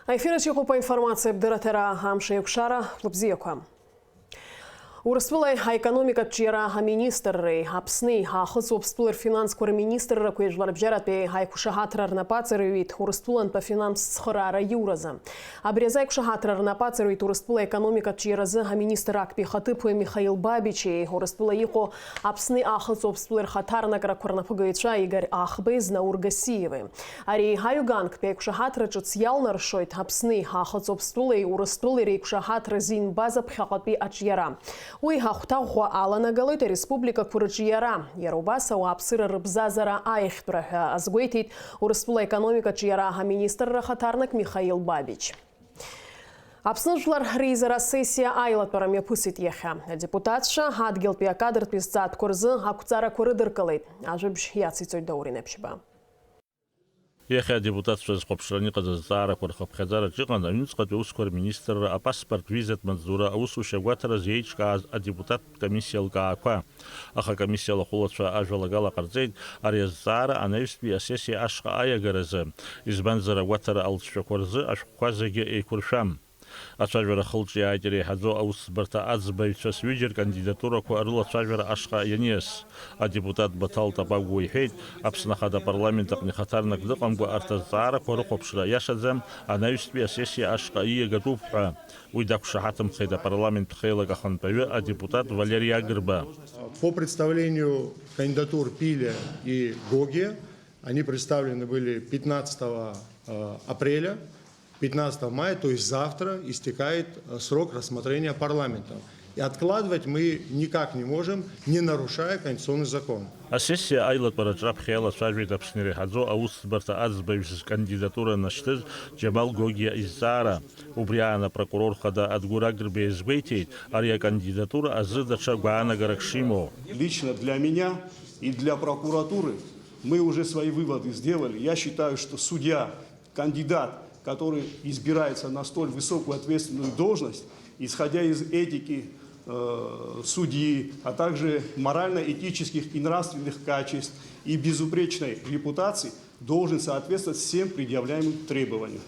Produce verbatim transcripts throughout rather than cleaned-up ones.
Аефир аҿы иҟоуп аинформациа абдырраҭара, амш еиқәшара, хәлыбзиақәа. Урыстәылеи аекономикатә ҿиара аминистрреи Аԥсни Аахыҵ Уаԥстәылеи рфинансқәа рминистррақәеи жәларбжьаратәи аиқәшаҳаҭра рнапы аҵарҩит Урыстәылантә афинанстә цхыраара аиуразы. Абри азы аиқәшаҳаҭра рнапы аҵарҩит Урыстәыла аекономикатә ҿиаразы аминистр актәи ихаҭыԥуаҩ Михаил Бабичи Урыстәыла иҟоу Аԥсни Аахыҵ Уаԥстәылеи рхаҭарнакрақәа рнапыгаҩцәа Игорь Ахбеи Знаур Гасиеви. Ари аҩганктәи аиқәшаҳаҭра ҿыц иалнаршоит Аԥсни Аахыҵ Уаԥстәылеи Урыстәылеи реиқәшаҳаҭра зинбаз аԥхьаҟатәи аҿиара. Уи ахәҭа ӷәӷәа аланагалоит ареспубликақәа рҿиара, иара убас ауааԥсыра рыбзазара аиӷьтәра ҳәа азгәеиҭеит Урыстәыла аекономикатә ҿиара аминистрра ахаҭарнак Михаил Бабич. Аԥсны Жәлар реизара асессиа аилатәара мҩаԥысит иахьа. Адепутатцәа адгьылтәи акадртәи зҵаатәқәа рзы ақәҵарақәа рыдыркылеит. Ажәабжь иациҵоит Даур Инаԥшьба. Иахьа адепутатцәа зхәаԥшраны иҟаз азҵаарақәа рхыԥхьаӡараҿы иҟан аҩныҵҟатәи аусқәа рминистрра, апаспорт, визатә маҵзура аусушьа агәаҭаразы еиҿкааз адепутаттә комиссиа лкаақәа. Аха акомиссиа алахәылацәа ажәалагала ҟарҵеит, ари азҵаара анаҩстәи асессиа ашҟа аиагаразы, избанзар, агәаҭара алҵшәақәа рзы ашәҟәқәа зегьы еиқәыршәам. Ацәажәара ахылҿиааит иреиҳаӡоу аусӡбарҭа аӡбаҩцәа сҩыџьа ркандидатурақәа рылацәажәара ашҟа ианиас. Адепутат Баҭал Тапагәуа иҳәеит, Аԥсны Ахада апарламент аҟны ихаҭарнак дыҟамкәа арҭ азҵаарақәа рыхәаԥшра иашаӡам анаҩстәи асессиа ашҟа ииагатәуп ҳәа. Уи дақәшаҳаҭымхеит апарламенттә хеилак ахантәаҩы адепутат Валери Агрба. По представлению кандидатур Пиля и Гогия, они представлены были пятнадцатого, э, апреля. Пятнадцатого мая, то есть завтра, истекает, э, срок рассмотрения парламентом. И откладывать мы никак не можем, не нарушая конституционный закон. Асессиа аилатәараҿы раԥхьа иалацәажәеит Аԥсны иреиҳаӡоу аусӡбарҭа аӡбаҩ зкандидатура назҭыз Џьамал Гогиа изҵаара. Убри аан апрокурор хада Адгәыр Агрба иазгәеиҭеит, ари акандидатура азы даҽа гәаанагарак шимоу. Лично для меня и для прокуратуры мы уже свои выводы сделали. Я считаю, что судья, кандидат, который избирается на столь высокую ответственную должность, исходя из этики, э, судьи, а также морально-этических и нравственных качеств и безупречной репутации, должен соответствовать всем предъявляемым требованиям.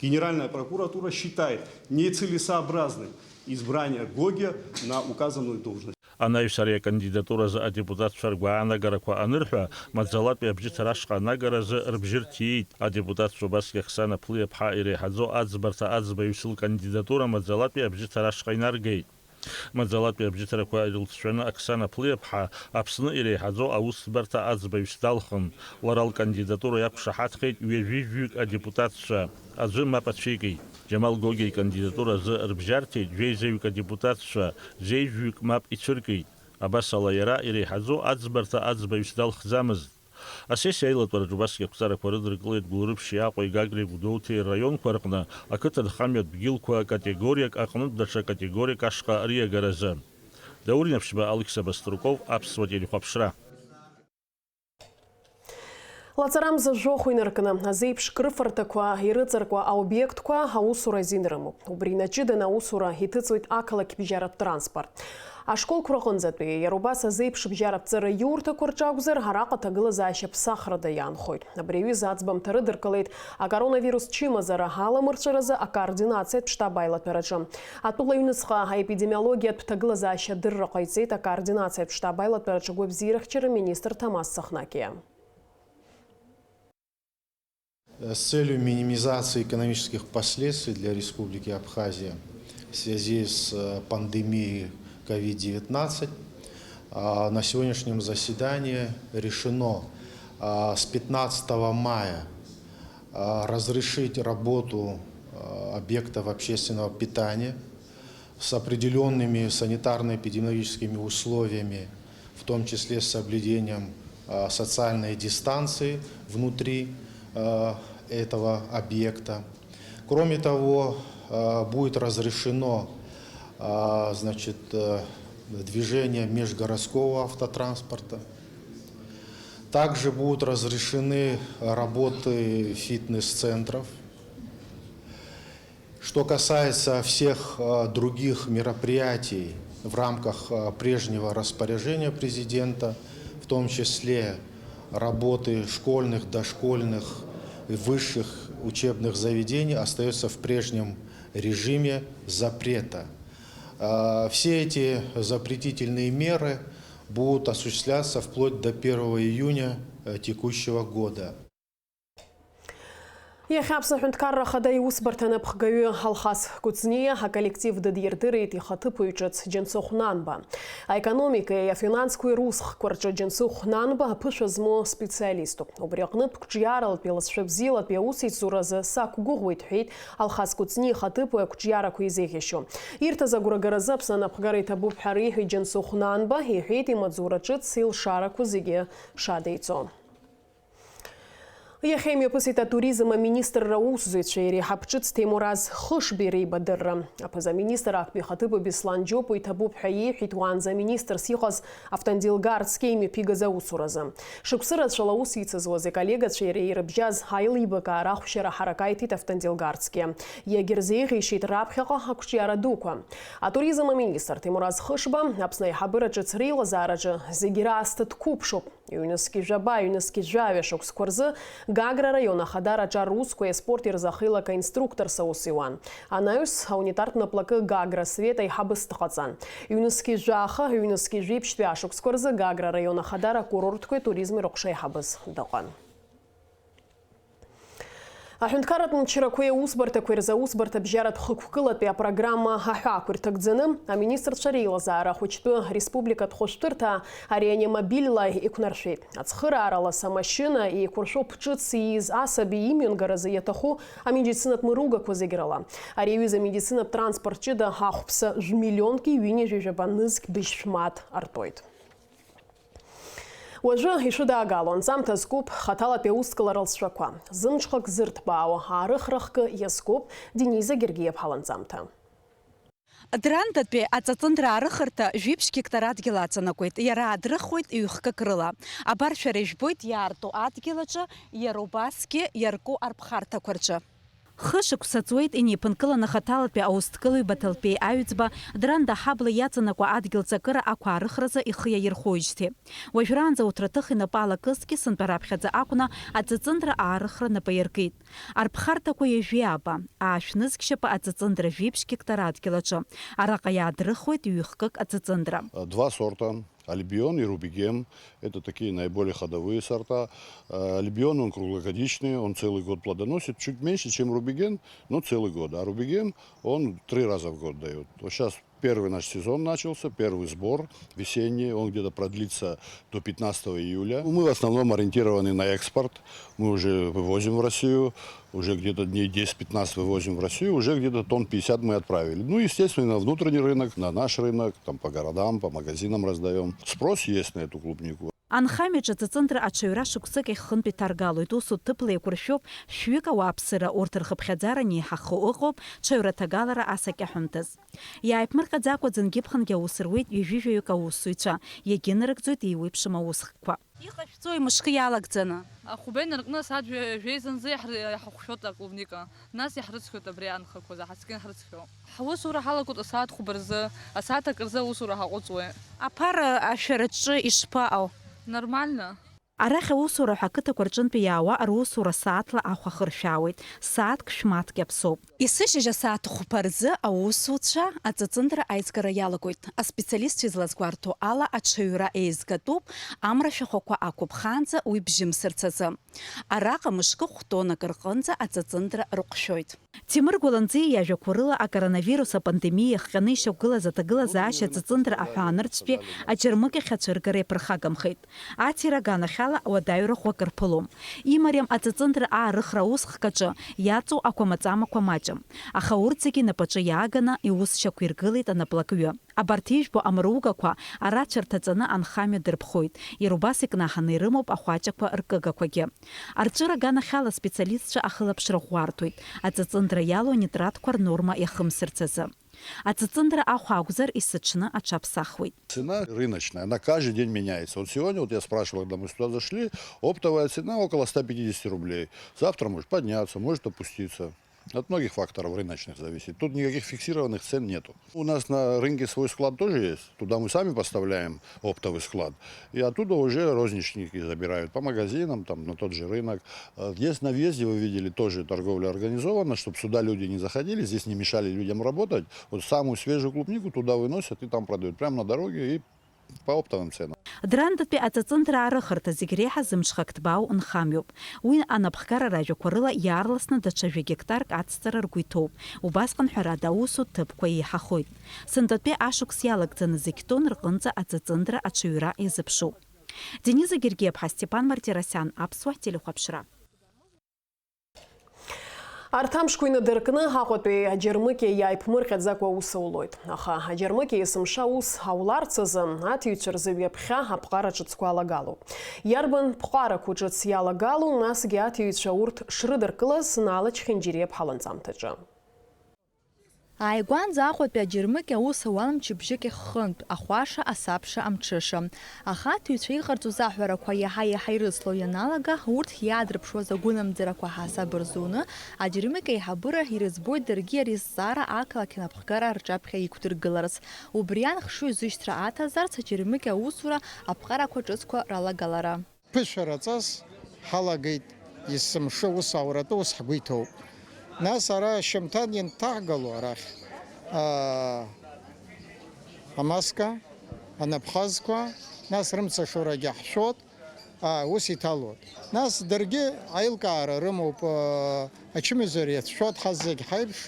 Генеральная прокуратура считает нецелесообразным избрание Гогия на указанную должность. Анаҩс ари акандидатуразы адепутатцәа ргәаанагарақәа анырҳәа, маӡалатәи абжьыҭара ашҟа анагаразы рыбжьы рҭиит. Адепутатцәа убасгьы Оксана Плиаԥҳа иреиҳаӡоу аӡбарҭа аӡбаҩыс лкандидатура маӡалатәи абжьыҭара ашҟа инаргеит. Маӡалатәи абжьыҭарақәа ирылҵшәаны Оксана Плиаԥҳа Аԥсны иреиҳаӡоу аусӡбарҭа аӡбаҩыс далхын. Лара лкандидатура иақәшаҳаҭхеит ҩажәи жәаҩык адепутатцәа. Аӡәы мап ацәикит. Џьамал Гогиа икандидатура азы рыбжьарҭеит жәеизаҩык адепутатцәа, жәеизаҩык мап ицәыркит. Абас ала иара иреиҳаӡоу аӡбарҭа аӡбаҩыс далхӡамызт. Асессиа аилатәараҿы убасгьы ақәҵарақәа рыдыркылеит Гәылрыԥшьи Аҟәеи Гагреи Гәдоуҭеи рраионқәа рҟны ақыҭанхамҩатә дгьылқәа категориак аҟнытә даҽа категориак ашҟа риагаразы. Даур Инаԥшьба, Алықьса Баструков, Аԥсуа телехәаԥшра. Лаҵарамза жәохә инаркны, азеиԥш крыфарҭақәа ирыҵаркуа аобиектқәа аусура азин рымоуп. Убри инаҷыданы аусура иҭыҵуеит ақалақь бжьаратә транспорт. Ашколқәа рҟынӡатәи, иара убас азеиԥш бжьаратә ҵара иурҭақәа рҿы акәзар, араҟа ҭагылазаашьа ԥсахрада иаанхоит. Абри аҩыза аӡбамҭа рыдыркылеит акоронавирус чымазара аламырҵәаразы акоординациатә штаб аилатәараҿы. Атәыла аҩныҵҟа аепидемиологиатә ҭагылазаашьа адырра ҟаиҵеит акоординациатә штаб аилатәараҿы агәабзиарахьчара министр Ҭамаз Сахнакиа. С целью минимизации экономических последствий для Республики Абхазия в связи с, э, пандемией ковид девятнадцать, а, на сегодняшнем заседании решено, а, с пятнадцатого мая, а, разрешить работу, а, объектов общественного питания с определёнными санитарно-эпидемиологическими условиями, в том числе с соблюдением, а, социальной дистанции внутри, а, этого объекта. Кроме того, а, будет разрешено, а, значит, э, движение межгородского автотранспорта. Также будут разрешены работы фитнес-центров. Что касается всех, э, других мероприятий в рамках, э, прежнего распоряжения президента, в том числе работы школьных, дошкольных, высших учебных заведений остается в прежнем режиме запрета. А, все эти запретительные меры будут осуществляться вплоть до первого июня, э, текущего года. Иахьа Аԥсны Аҳәынҭқарра Ахада иусбарҭа анапхгаҩы Алхас Кәыҵниа аколлектив дыдирдырит ихаҭыԥуаҩ ҿыц Џьансыхә Нанба. Аекономикеи афинансқәеи русхқәа рҿы Џьансыхә Нанба аԥышәа змоу специалиступ. Убри аҟнытә, қәҿиаралтә илҵшәа бзиалатәи аусеицуразы сақәгәыӷуеит, ҳәеит Алхас Кәыҵниа ихаҭыԥуаҩ ақәҿиарақәа изеиӷьашьо. Ирҭаз агәрагаразы Аԥсны анапхгара иҭабуп ҳәа реиҳәеит Џьансыхә Нанба, иҳәеит имаҵура ҿыц илшарақәа зегьы шадеиҵо. Иахьа имҩаԥысит атуризм аминистрра аусзуҩцәеи иреиҳаб ҿыц Ҭемураз Хышбеи реибадырра. Аԥыза-министр актәи ихаҭыԥуаҩ Беслан Џьопуа иҭабуп ҳәа иеиҳәеит уаанӡа аминистрс иҟаз Автандил Гарцкиа имҩаԥигаз аусуразы. Шықәсы рацәала аус ицызуаз иколлегацәеи иареи ирыбжьаз аилибакаара ахәшьара ҳаракаиҭеит Автандил Гарцкиа. Иагьырзеиӷьеишьеит раԥхьаҟа ақәҿиара дуқәа. Атуризм аминистр Ҭемураз Хышба Аԥсны аиҳабыра ҿыц реилазаараҿы зегьы раасҭа дқәыԥшуп. Ҩнызқь жәаба, ҩнызқь жәаҩа шықәсқәа рзы Гагра араион Ахадара аҿар усқәеи аспорти рзы ахеилак аинструкторс аус иуан. Анаҩс, аунитартә наплакы Гагра Света аиҳабыс дҟаҵан. Ҩнызқь жәаха, ҩнызқь жәиԥшьтәи ашықәсқәа рзы Гагра араион Ахадара акурортқәеи атуризми рыҟәша аиҳабыс дыҟан. Аҳәынҭқарратә мчрақәеи аусбарҭақәеи рзы аусбарҭа бжьаратә хықәкылатәи апрограмма аҳәаақәа ирҭагӡаны, аминистрцәа реилазаара ахәыҷтәы республикатә хәышәтәырҭа ареанимобильла иқәнаршәеит. Ацхыраара лас амашьына еиқәыршәоуп ҿыц ииз асаби имҩангаразы иаҭаху амедицинатә мыругақәа зегь рыла. Ари аҩыза амедицинатә транспорт ҷыда ахәԥса жәмиллионки ҩынҩажәи жәаба нызқь быжьшә мааҭ артуеит. Уажәы ишәыдаагало анҵамҭа зкуп хаҭалатәи аусқәа рылҵшәақәа. Зымҽхак зырҭбаауа аарыхра хкы иазкуп Дениза Гергиаԥҳа ланҵамҭа. Драндатәи аҵыҵындра аарыхырҭа жәиԥшь гектар адгьыл аҵанакуеит. Иара аадрыхуеит ҩ-хкык рыла. Абар шәара ижәбоит иаарту адгьыл аҿы, иара убасгьы иарку арԥхарҭақәа рҿы. Хышықәса ҵуеит инеиԥынкыланы хаҭалатәи аусҭкылаҩ Баҭалԥеи Аҩӡба Дранда аҳабла иаҵанакуа адгьыл ҵакыра ақәаарыхразы ихы иаирхәоижьҭеи. Уажәраанӡа ауҭраҭых инапы алакызҭгьы сынтәа раԥхьаӡа акәны аҵыҵындра аарыхра напы иаркит. Арԥхарҭақәа ҩажәи ааба, аашә нызқь шьапы аҵыҵындра жәиԥшь гектар адгьыл аҿы. Араҟа иаадрыхуеит ҩ-хкык аҵыҵындра. Два сорта. Альбион и Рубиген — это такие наиболее ходовые сорта. Э, Альбион, он круглогодичный, он целый год плодоносит, чуть меньше, чем Рубиген, но целый год. А Рубиген, он три раза в год дает. Вот сейчас первый наш сезон начался, первый сбор весенний, он где-то продлится до пятнадцатого июля. Мы в основном ориентированы на экспорт, мы уже вывозим в Россию. Уже где-то дней десять-пятнадцать вывозим в Россию, уже где-то тонн пятьдесят мы отправили. Ну, естественно, на внутренний рынок, на наш рынок, там по городам, по магазинам раздаём. Спрос есть на эту клубнику. Анхамҩаҿы аҵыҵындра аҽаҩра шықәсык ахь хынтә иҭаргалоит, усутә ҭыԥла еиқәыршәоуп шәҩык ауааԥсыра, урҭ рхыԥхьаӡара анеиҳахо ыҟоуп ҽаҩраҭагалара асакьаҳәымҭаз. Иааиԥмырҟьаӡакәа ӡынгьы-ԥхынгьы аус руеит ҩажәи жәаҩык аусзуҩцәа, иагьынарыгӡоит еиуеиԥшым аусхкқәа. Иҟашәҵои мышкы иалагӡаны? Ахәба инаркны асааҭ жәа-, жәеизанӡа иаҳр-, иаҳахәшәоит аклубника, нас иаҳрыцқьоит абри анхақәа, заҳацкгьы ҳрыцқьоуп. Ҳусура ҳалагоит асааҭ хәба рзы, асааҭ акы рзы аусура ҳаҟәыҵуеит. Аԥара ашәараҿы ишԥаҟоу? Нормально. Арахь аусура ҳәа ақыҭақәа рҿынтәи иаауа русура сааҭла ахә ахыршәаауеит, сааҭк шәмаҭк иаԥсоуп. Есышьыжь асааҭ хәба рзы аусуцәа аҵыҵындра аизгара иалагоит. Аспециалистцәа излазгәарҭо ала, аҽаҩра еизгатәуп, амра ашәахәақәа ақәыԥхаанӡа уи бжьымсырц азы. Араҟа мышкы хә-тоннак рҟынӡа аҵыҵындра рыҟәшәоит. Ҭемыр Гәаланӡиа иажәақәа рыла, акоронавирус апандемиа иахҟьаны ишьақәгылаз аҭагылазаашьа аҵыҵындра аҳәаанырцәтәи аџьармыкьахь ацәыргара иаԥырхагамхеит. Аҭира аганахьала ауадаҩра ӷәӷәак рԥылом. Имариам аҵыҵындра аарыхра аусхк аҿы иаҵоу ақәамаҵамақәа маҷым, аха урҭ зегьы инапаҿы иааганы иус шьақәиргылеит анаплакҩы. Абарҭ ижәбо амругақәа арацәа рҭаҵаны анхамҩа дырԥхоит, иара убас икнаҳаны ирымоуп ахәаҷақәа ркыгақәагьы. Арҵәыра аганахьала специалистцәа ахылаԥшра ӷәӷәарҭоит, аҵыҵындра иалоу анитратқәа рнорма иахымсырц азы. Аҵыҵындра ахә акәзар, есыҽны аҽаԥсахуеит. Цена рыночная, она каждый день меняется. Вот сегодня, вот я спрашивал, когда мы сюда зашли, оптовая цена около ста пятидесяти рублей. Завтра может подняться, может опуститься. От многих факторов рыночных зависит. Тут никаких фиксированных цен нету. У нас на рынке свой склад тоже есть. Туда мы сами поставляем оптовый склад. И оттуда уже розничники забирают по магазинам, там, на тот же рынок. Э, Есть на въезде, вы видели, тоже торговля организована, чтобы сюда люди не заходили, здесь не мешали людям работать. Вот самую свежую клубнику туда выносят и там продают. Прямо на дороге и по оптовым ценам. Драндатәи аҵыҵындра аарыхырҭа зегь реиҳа зымҽхак ҭбаау нхамҩоуп. Уи анапхгара ражәақәа рыла иаарласны даҽа жәа-гектарк ацҵара ргәы иҭоуп. Убасҟан ҳәарада аусу ҭыԥқәа еиҳахоит. Сынтәатәи ашықәс иалагӡаны зегь тонн рҟынӡа аҵыҵындра аҽаҩра иазыԥшуп. Дениза Гергиаԥҳа, Степан Мартиросиан, Аԥсуа телехәаԥшра. Арҭ амшқәа инадыркны, Аҟәатәи аџьармыкьа иааиԥмырҟьаӡакәа аус аулоит. Аха аџьармыкьа есымша аус ауларц азы аҭиҩцәа рзы ҩаԥхьа аԥҟара ҿыцқәа алагалоуп. Иарбан ԥҟарақәа ҿыц иалагалоу, насгьы аҭиҩцәа урҭ шрыдыркылаз Наала Чхинџьириаԥҳа ланҵамҭаҿы. Ааигәанӡа Аҟәатәи аџьармыкьа аус ауан мчыбжьык хынтә, ахәаша, асабша, амҽыша. Аха аҭыҩцәа иҟарҵоз аҳәарақәа иаҳа-иаҳа ирыцло ианалага, урҭ иаадырԥшуаз агәынамӡарақәа ҳасаб рзуны, аџьармыкьа аиҳабыра ирыӡбоит даргьы ари азҵаара ақалақь анапхгара рҿаԥхьа иқәдыргыларц. Убри аан хшыҩзышьҭра аҭазарц аџьармыкьа аусура аԥҟарақәа ҿыцқәа ралагалара. Ԥышәараҵас ҳалагеит, есымша ус ауратәы ус ҳгәы иҭоуп. Нас ара шьамҭан ианҭаҳгало арахь, аа, амаска, анапхазқәа, нас рымцашорагьы ҳшәот, аа, ус иҭалот. Нас даргьы аилкаара рымоуп, аа, ачымазара иацәшәот ҳазегь ҳаиԥш,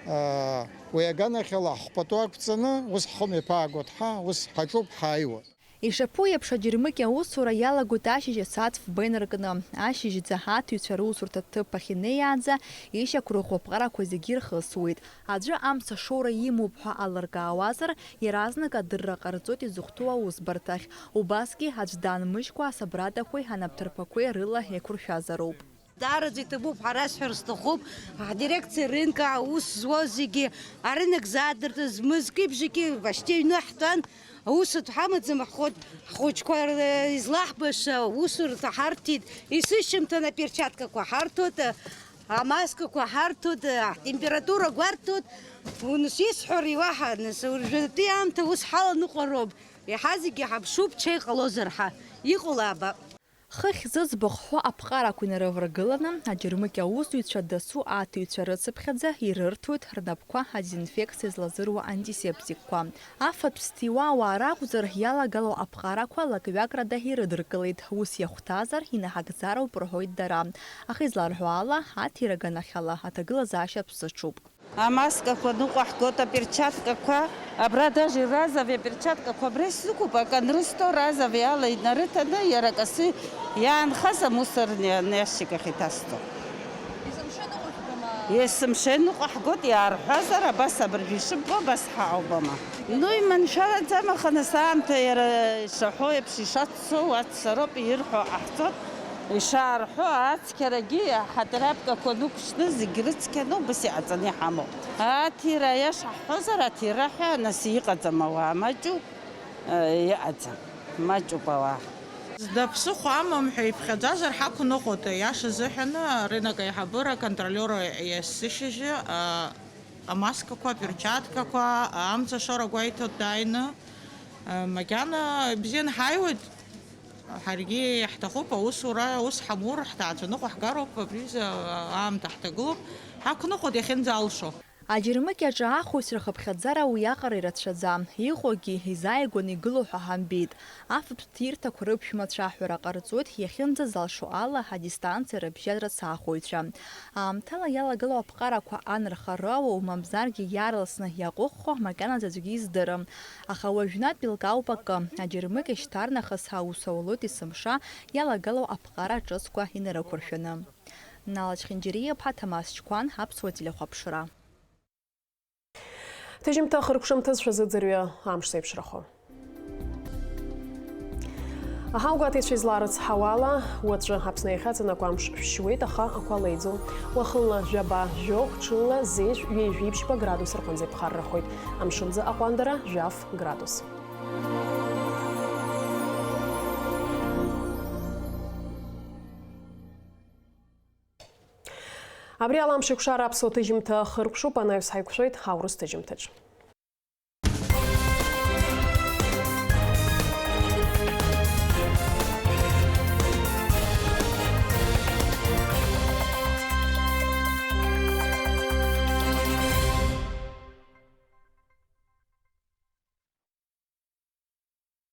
аа, уи аганахьала ҳхәпатәы ақәҵаны, ус ҳхы мҩаԥаагот ҳәа, ус ҳаҿуп, ҳааиуа. Ишаԥу еиԥш, аџьармыкьа аусура иалагоит ашьыжь асааҭ фба инаркны. Ашьыжьӡа аҭыҩцәа русурҭа ҭыԥ ахь инеиаанӡа ишьақәрыхуа аԥҟарақәа зегьы ирхысуеит. Аӡәы амца шоура имоуп ҳәа алыркаауазар, иаразнак адырра ҟарҵоит изыхәҭоу аусбарҭахь. Убасгьы аӡә данмыжькәа асабрадақәеи анапҭырԥақәеи рыла еиқәыршәазароуп. Даараӡа иҭабуп, ҳара сҳәар сҭахуп, ҳдирекциа рынка аус зуа зегьы, арынок заадыртыз, мызки-бжаки башьҭа ҩны ҳтәан, аус атә ҳамаӡам, ҳхәыҷ-, ҳхәыҷқәа р-, излаҳбаша аусурҭа ҳарҭеит, есышьыжьымҭан аперчаткақәа ҳарҭоит, амаскақәа ҳарҭоит, ҳтемпература гәарҭоит, ус исҳәари уаҳа, нас, уажәтәи аамҭа ус ҳаланыҟәароуп, иаҳа зегьы ҳаԥшуп, ҽа иҟалозар ҳәа, иҟало аабап. Хыхь зыӡбахә ҳәо аԥҟарақәа инарываргыланы, аџьармыкьа аусзуҩцәа дасу аҭыҩцәа рыцыԥхьаӡа ирырҭоит рнапқәа адезинфекциа злазыруа антисептикқәа. Афатә зҭиуа ауаа ракәзар, иалагало аԥҟарақәа лак-ҩакрада ирыдыркылеит, ус иахәҭазар, инаҳагӡароуп рҳәоит дара. Аха изларҳәо ала, аҭира аганахьала аҭагылазаашьа аԥсаҿуп. Амаскақәа ныҟәаҳгоит, аперчаткақәа, абра даже разовые перчаткақәа абра исзықәуп, акы анрысҭо разовые ала инарыҭаны, иара касы иаанхаз амусорный ящик ахь иҭасҵо. Есымша ныҟәаҳгоит, иаарҳәазар, абас абыржәы ишыббо, абас ҳаҟоуп ама. Ну, иманшәалаӡам, аха нас аамҭа иара ишаҳәо еиԥш ишаццо уа дцароуп, ирҳәо ҟаҳҵоит, ишаарҳәо, ацқьарагьы ҳатрапкақәа нықәшьны зегь рыцқьаны убас иҟаҵаны иҳамоуп. Аҭира, аиаша ҳҳәозар, аҭира ҳәа нас иҟаӡам ауаа, маҷуп, э, иҟаӡам, маҷуп ауаа. Зда ԥсыхәа амам ҳәа иԥхьаӡазар, ҳақәныҟәоит, аиаша азыҳәан, арынок аиҳабыра, аконтролиор есышьыжьы, а, амаскақәа, аперчаткақәа, амца шоура гәеиҭоит дааины. Макьана ибзианы ҳааиуеит, ҳаргьы иаҳҭахуп аусура, ус ҳамур, ҳҭаацәа ныҟәаҳгароуп, абри аамҭа ҳҭагылоуп, ҳақәныҟәоит иахьынӡалшо. Аџьармыкьаҿы ахәаҩцәа рхыԥхьаӡара уиаҟара ирацәаӡам, иҟоугьы изааигәаны игылоу ҳәа ҳамбеит. Афатә ҭирҭақәа рыԥшәмацәа аҳәара ҟарҵоит иахьынӡазалшо ала адистанциа рыбжьаратә саахәаҩцәа. Аамҭала иалагылоу аԥҟарақәа анырхарауоу, мамзаргьы иаарласны иаҟәыххо макьанаӡа аӡәгьы издырам. Аха уажәнатә еилкаауп акы, аџьармыкьа шьҭарнахыс аус аулоит есымша иалагылоу аԥҟара ҿыцқәа инарықәыршәаны. Нала Чхинџьариа-иԥҳа, Ҭамас Чқәан, Аԥсуа телехәаԥшра. Ҭыжьымҭа хыркәшамҭа шәазыӡырҩы амш зеиԥшрахо. Аҳаугәаҭаҩцәа изларыцҳауала, уаҵәы Аԥсны иахьаҵанакуа амш шәшьуеит, аха ақәа леиӡом. Уахынла жәаба жәохә, ҽынла зежә, ҩажәи ԥшьба градус рҟынӡа иԥхаррахоит. Амшынӡа аҟәандара жәаф градус. Абри ала Амшеикәшара аԥсуа ҭыжьымҭа ахыркәшоуп, анаҩс ҳаиқәшәоит аурыс ҭыжьымҭаҿ.